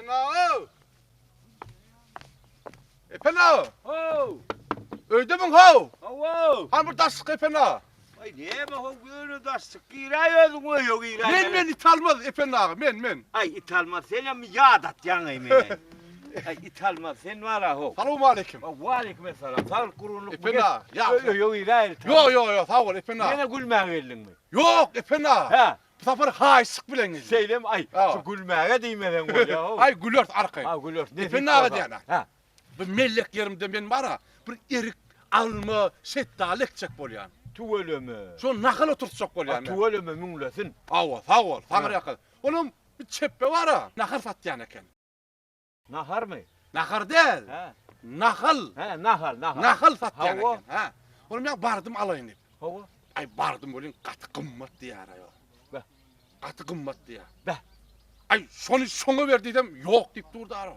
Epen aga! Epen aga! How! Öýdemiň how? Hawa! Han bir daş çyk Epen aga. Aý näme how ýöne daş çyk giräý özüň öýe giräý. Men men it almaz Epen aga men men. Aý it almaz senem ýadatýaň-aý meni. Aý it almaz sen bar-a how. Salowmaleýkim. Waleýkim essalam. Saglyk gurgunlyk. Epen aga. Ýa öýe giräý. Ýok ýok ýok sag bol Epen aga. Ýene gülmäge geldiňmi? Ýok Epen aga. Hä. Bu sapar haýyşlyk bilen geldim. Şeýlemi? Aý, şu gülmäge diýmeseň bolýa-ow. Aý, güleris arkaýyn. Ha, güleris. Nesip Ependi aga bolsa. diýýän-ä. Hä. Bu mellek ýerimde men bar-a, bir erik, alma, şetdaly ekjek bolýan. Tüweleme. Şo nahal oturtjak bolýan A, men. tüweleme, müňlesin. Hawa, sag bol, Hä. taňryýalkasyn. Onam bir çepbe bar-a, nahal satýan eken. Naharmy? Nahar däl. Hä. Nahal. Hä, nahal, nahal. Nahal satýan Hawa. eken. Hä. Onuň ýa bardym alaýyn diýip. Hawa. Aý bardym welin gaty gymmat diýýär-aý ol. Beh. Gaty gymmat diýýär. Beh. Aý şony şoňa ber diýsem, ýok diýip dur-da.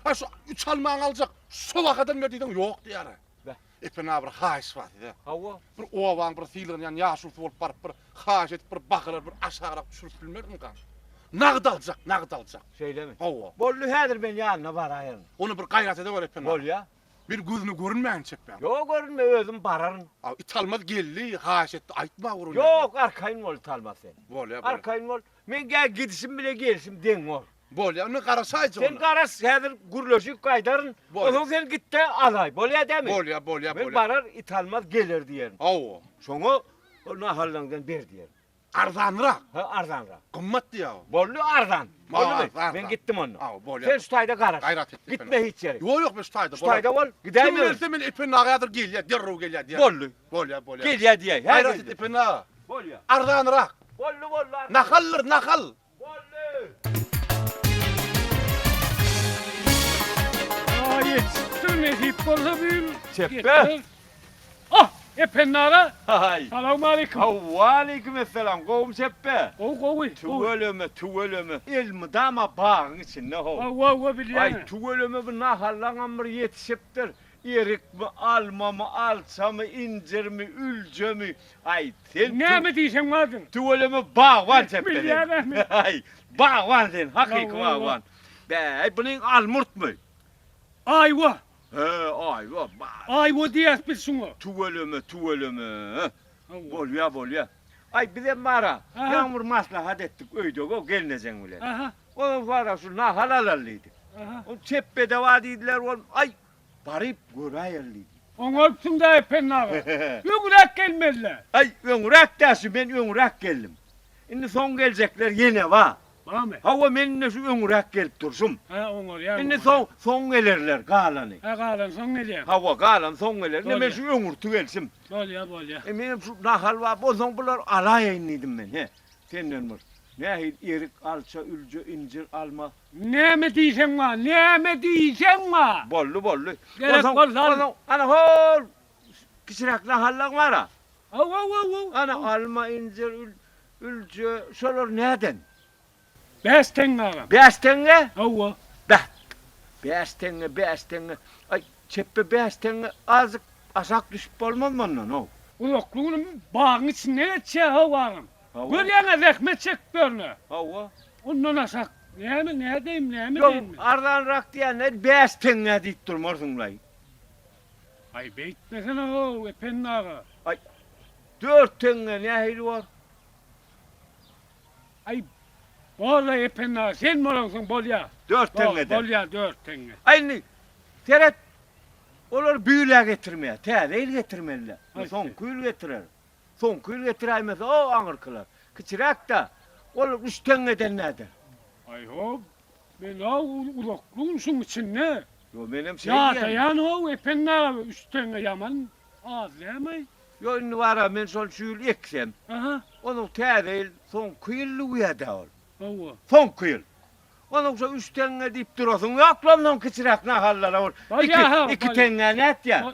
Aý şu üç almaňy aljak, şo bahadan ber diýseň, ýok diýýär-aý. Beh. Epen aga bir haýyş bar size. Hawa. Bir obaň bir sylagnýan ýaşulusy bolup baryp bir haýyş edip bir bahalar bir aşagrak düşürip bilmermikäň? Nagt aljak, nagt aljak. Şeýlemi? Hawa. Boldy häzir men ýanyna baraýaryn. Ony bir gaýrat edeweri Epen aga. Bolýa. Bir gözüne görünmäýin çepbäň. Ýok görünme özüm bararyn. A Italmaz geldi, haýyş etdi aýtma gurun. Ýok arkaýyn bol Italmaz sen. Bolýa bolýa. Arkaýyn bol. Men gä gidişim bile gelişim deň bor. Bolýa, indi garaşaýjy Sen onda. garaş, häzir gürleşip gaýdaryn. Bolýa. Onsoň sen git-de alaý. Bolýa dämi? Bolýa, bolýa, Men bolýa. barar, Italmaz geler diýerin. Hawa. Şoňa ol nahallaňdan ber diýerin. Arzanrak. Hä, arzanrak. Gymmat diýýä o. Boldy, arzan. Boldumy? Arzan. Men gitdim onda. Hawa, bolýa. Sen şu taýda garaş. Gaýrat et. Gitme hiç ýere. Ýok, ýok, men şu taýda Şu taýda bol, gidäýme. Kim gelse men Ependi aga häzir gelýä, derrew gelýä diýer. Boldy. Bolýa, bolýa. Gelýä diýäý. Hä, Gaýrat et geldi. Ependi aga. Bolýa. Arzanrak. Boldy, boldy, arzan. Nahaldyr, nahal. Boldy. Aa ýetişipdir nesip bolsa bu ýyl. Çepbe. Ah, Ependi aga. Haý. Salowmaleýkim. Waleýkim essalam. Gowumy Çepbe? Gowy, gowy. Tüweleme, tüweleme. Elmydama bagyň içinde how. Hawa, hawa bilýän. Aý, tüweleme bu nahallaňam bir ýetişipdir. Erikmi, almamy, alçamy, injirmi, üljemi. Aý, sen Näme diýseň bardyr. Tüweleme bagban çepbe sen. Bilýän-ä men. Aý, bagban sen, hakyky bagban. Bäý, bunyň almurtmy? Aýwa. Hä, aýwa. Aýwa diýýäs biz şuňa. Tüweleme, tüweleme. Bolýa, bolýa. Aý, bizem bar-a, ýaňy bir maslahat etdik öýde-go gelnejeň bilen. Onam bar-a şu nahal alaly diýdik. Ol çepbede bar diýdiler, ol aý, Baryp göräýeli diýdi. Oňarypsyň-da Ependi aga. Öňräk gelmeli-dä. Aý, öňräk-dä şu, men öňräk geldim. Indi soň geljekler ýene bar. Barmy? Hawa, men indi şu öňräk gelip durşum. Hä, oňarýaň. Indi soň, soň gelerler galany. Hä, galany soň gelýär. Hawa, galany soň geler. Indi men şu öňürti gelşim. Bolýar, bolýar. E, menem şu nahal bar, onsoň bular alaýaýyn diýdim men, he. Senden bir nähili erik, alça, ülje, injir, alma. Näme diýseň bar, näme diýseň bar. Boldy, boldy. Gerek bolsa al. Onsoň, ana hol kiçiräk nahallaň bar-a. Hawa, hawa, hawa. Ana alma, injir, ülje, şolar näden? Bäş teňňe agam. Bäş teňňe? Hawa. Bäh! Bäş teňňe, bäş teňňe. Aý, çepbe bäş teňňe azajyk aşak düşüp bolmazmy ondan-ow? Uzakly günüm bagyň içinde geçýär-how agam. Hawa. Görýäň-ä zähmet çekip ýörün-ä. Hawa. Ondan aşak näme, nädeýin, näme Ýok, diýin men? arzanrak diýende bäş teňňe diýip durmarsyň-laý. Aý, beýtmesene-how, Ependi aga. Aý, dört teňňe nähili bor? Aý, bor-la Ependi aga, sen bolansoň bolýa. Dört teňňeden. Bolýa, dört teňňe. Aý, indi seret, olar bu ýyl-ä getirmeýär, täze ýyl getirmeli-dä. Soňky ýyl getirer. Soňky ýyl getiräýmese, o aňyrkylar. Kiçiräk-dä. Ol üç teňňeden näder? Aý-ho, men-ä uzakly gün şuň içinde. Ýo, menem şeý diýýän. Ýadaýan-how, Ependi aga, üç teňňe ýaman az dämi? Ýo, indi bar-a, men şony şu ýyl eksem, onuň täze ýyl, soňky ýyl lüwýä-dä ol. Hawa. Soňky ýyl. Onuň şo üç teňňe diýip durasyň ýok-la, onnoň kiçiräk nahallara ol iki, iki teňňä nätýä?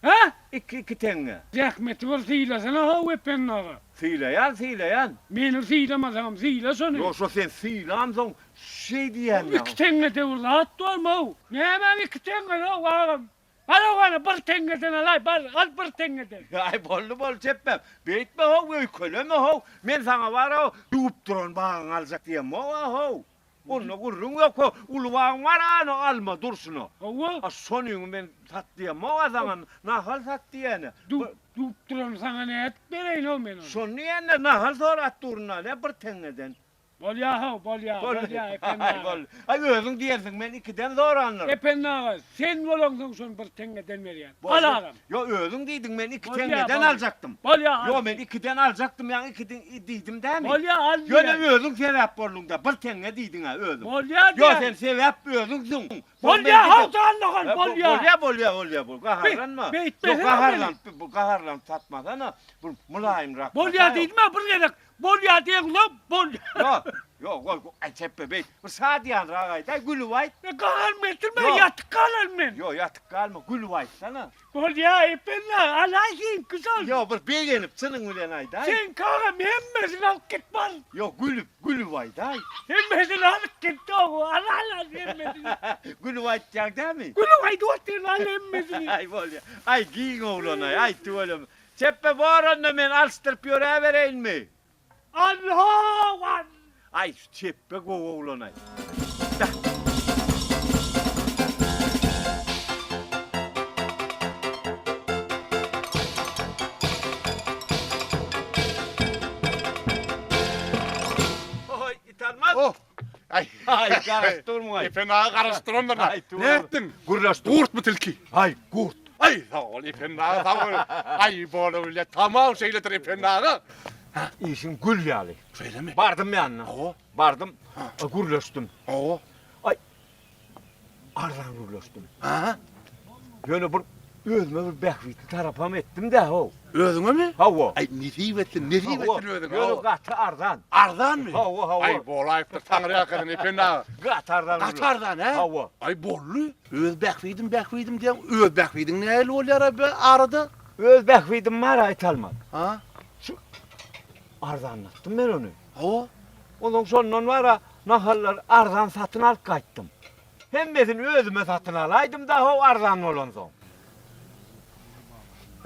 Hä? Iki, iki teňňe. Zähmeti bir sylasana-how, Ependi aga. Sylaýan, sylaýan. Meni sylamasaňam syla şony. Ýok, şo sen sylamsoň şeý diýýän ýa. Iki teňňede bir zat bormy-ow? Nämäň iki teňňesi-ow, agam? Bar-ow ana, bir teňňeden alaý, bar, al bir teňňeden. Aý, boldy, boldy, çepbem. Beýtme-how, öýkeleme-how. Men saňa bar-ow, düwüp duran bagyňy aljak diýemok-a-how. Onda gürrüň ýok. Ho, uly bagyň bar ana alma durşuna. Hawa. A şonyňy men sat diýemok-a saňa, nahal sat diýýän-ä. Dup, dup durany saňa nädip bereýin-ow men ony? Şony diýýän-de, nahal sorap durun-a, ne bir teňňeden. Bolýa-how, bolýa, bolýa, Ependi Aý, aga. bol. Aý, özüň diýensiň, men ikiden sorandyr. Ependi aga, sen bolaňsoň şony bir teňňeden berýän. Al agam. Ýo, özüň diýdiň, men iki Bolýa, teňňeden bolýa. aljakdym. Bolýa, al. Ýo, men ikiden aljakdym, ýaňy ikiden diýdim dämi? Bolýa, al Ýöne diýýän. özüň sebäp bolduň-da, bir teňňe diýdiň-ä özüň. Bolýa Ýo, diýýän. sen sebäp özüňsiň. Bolýa, how janly gal, bolýa. Bolýa, bolýa, bolýa, bol. Gaharlanma. Beýtmesene Ýo, gaharlanyp, gaharlanyp satmasana. Bir mylaýymrak. Bolýa diýdim-ä bir gezek. Bolýa diýeňsoň, bolýa. Ýok, ýok, ol aý çepbe beýt. Bir şadyýanrak aýt, aý gülüp aýt. Men gaharymy getirme, ýatyk galaryn men. Ýok, ýatyk galma, gülüp aýtsana. Bolýa, Ependi, alaý seňki şol. Ýok, bir begenip çynyň bilen aýdaý. Seňki agam hemmesini alyp git bar. Ýok, gülüp, gülüp aýdaý. Hemmesini alyp git, al, al, al hemmesini. Gülüp aýtýaň dämi? Gülüp aýdyp otyryn, al hemmesini. Aý bolýa. Aý giň oglan-aý, aý tüweleme. Çepbe bor onda men alyşdyryp ýöräbereýinmi? Allahu! Aý şu çepbe gowy oglan-aý. Oý, italmaz. Oh. Aý. Aý, garaşyp durmaý. Ependi aga garaşyp durandyr. Aý, Ne etdiň? Gürleşdim. Gurtmy tilki? Aý, gurt. Aý, sag bol Ependi aga, sag bol. Aý, bola bilýä, tamam şeýledir Ependi aga. Işiň gül ýaly. Şeýlemi? Bardym ýanyna. Hawa. Bardym. Gürleşdim. Hawa. Aý, arzan gürleşdim. Ha? Ýöne bir özüme bir bähbitli tarapam etdim-dä, how. Özüňemi? Hawa. Aý, nesip etsin, nesip etsin özüňe. Ýöne gaty arzan. Arzanmy? Hawa, hawa. Aý, bolaýypdyr, taňryýalkasyn Ependi aga. Gaty arzan. Gaty arzan, hä? Hawa. Aý, boldy. Öz bähbidim, bähbidim diýýäň, öz bähbidiň nähili bolýar-a be arada? Öz bähbidim bar, aýtalmaz. Ha? Şu arzanlatdym men ony. Hawa. Onsoň şondan bar-a nahallary arzan satyn alyp gaýtdym. Hemmesini özüme satyn alaýdym-da how arzan bolansoň.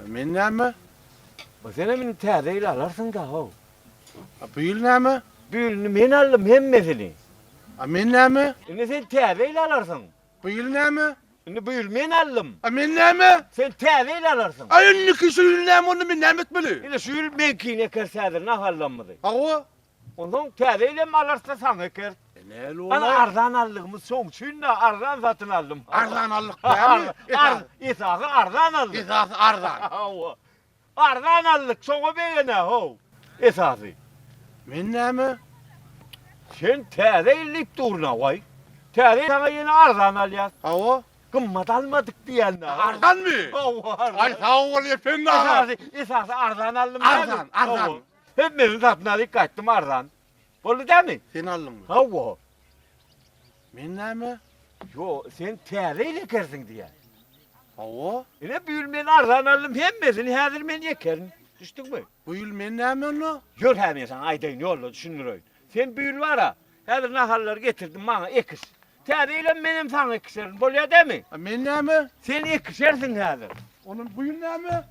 A men näme? A senem indi täze ýyl alarsyň-da how. A bu ýyl näme? Bu ýyl indi men aldym hemmesini. A men näme? Indi sen täze ýyl alarsyň. Bu ýyl näme? Indi bu ýyl men aldym. A men näme? Sen täze ýyl alarsyň. A indiki şu ýyl näme onda men näme etmeli? Indi şu ýyl meňkini ekeris häzir nahallamyzy. Hawa. Onsoň täze ýyl hem alarys-da saňa ekeris. E nähili Ana bolar? arzan aldygymyz şoň üçin-de arzan satyn aldym. Arzan aldyk dämi? Ar, esasy arzan aldyk. Esasy arzan. Hawa. Arzan aldyk, şoňa begenä how. Esasy. Men näme? Sen täze ýyl diýip durna waý. Täze ýyl saňa ýene arzan alýas. Hawa. Gymmat almadyk diýende. Arzanmy? Hawa, arzan. Aý sag bol Ependi aga. Esasy, esasy arzan aldym. Arzan, arzan. Hemmesini satyn alyp gaýtdym arzan. Boldy dämi? Sen aldyňmy? Hawa. Men näme? Ýo, sen täze ýyl ekersiň diýýän. Hawa. Ine bu ýyl men arzan aldym hemmesini häzir men ekerin. Düşdüňmi? Bu ýyl men näme onda? Ýör hä men saňa aýdaýyn ýolda düşündireýin. Sen bu ýyl bar-a, häzir nahallary getirdim maňa ekiş. Täze ýylam menem saňa ekişerin. Bolýa dämi? A men näme? Sen ekişersiň häzir. Onda bu ýyl näme?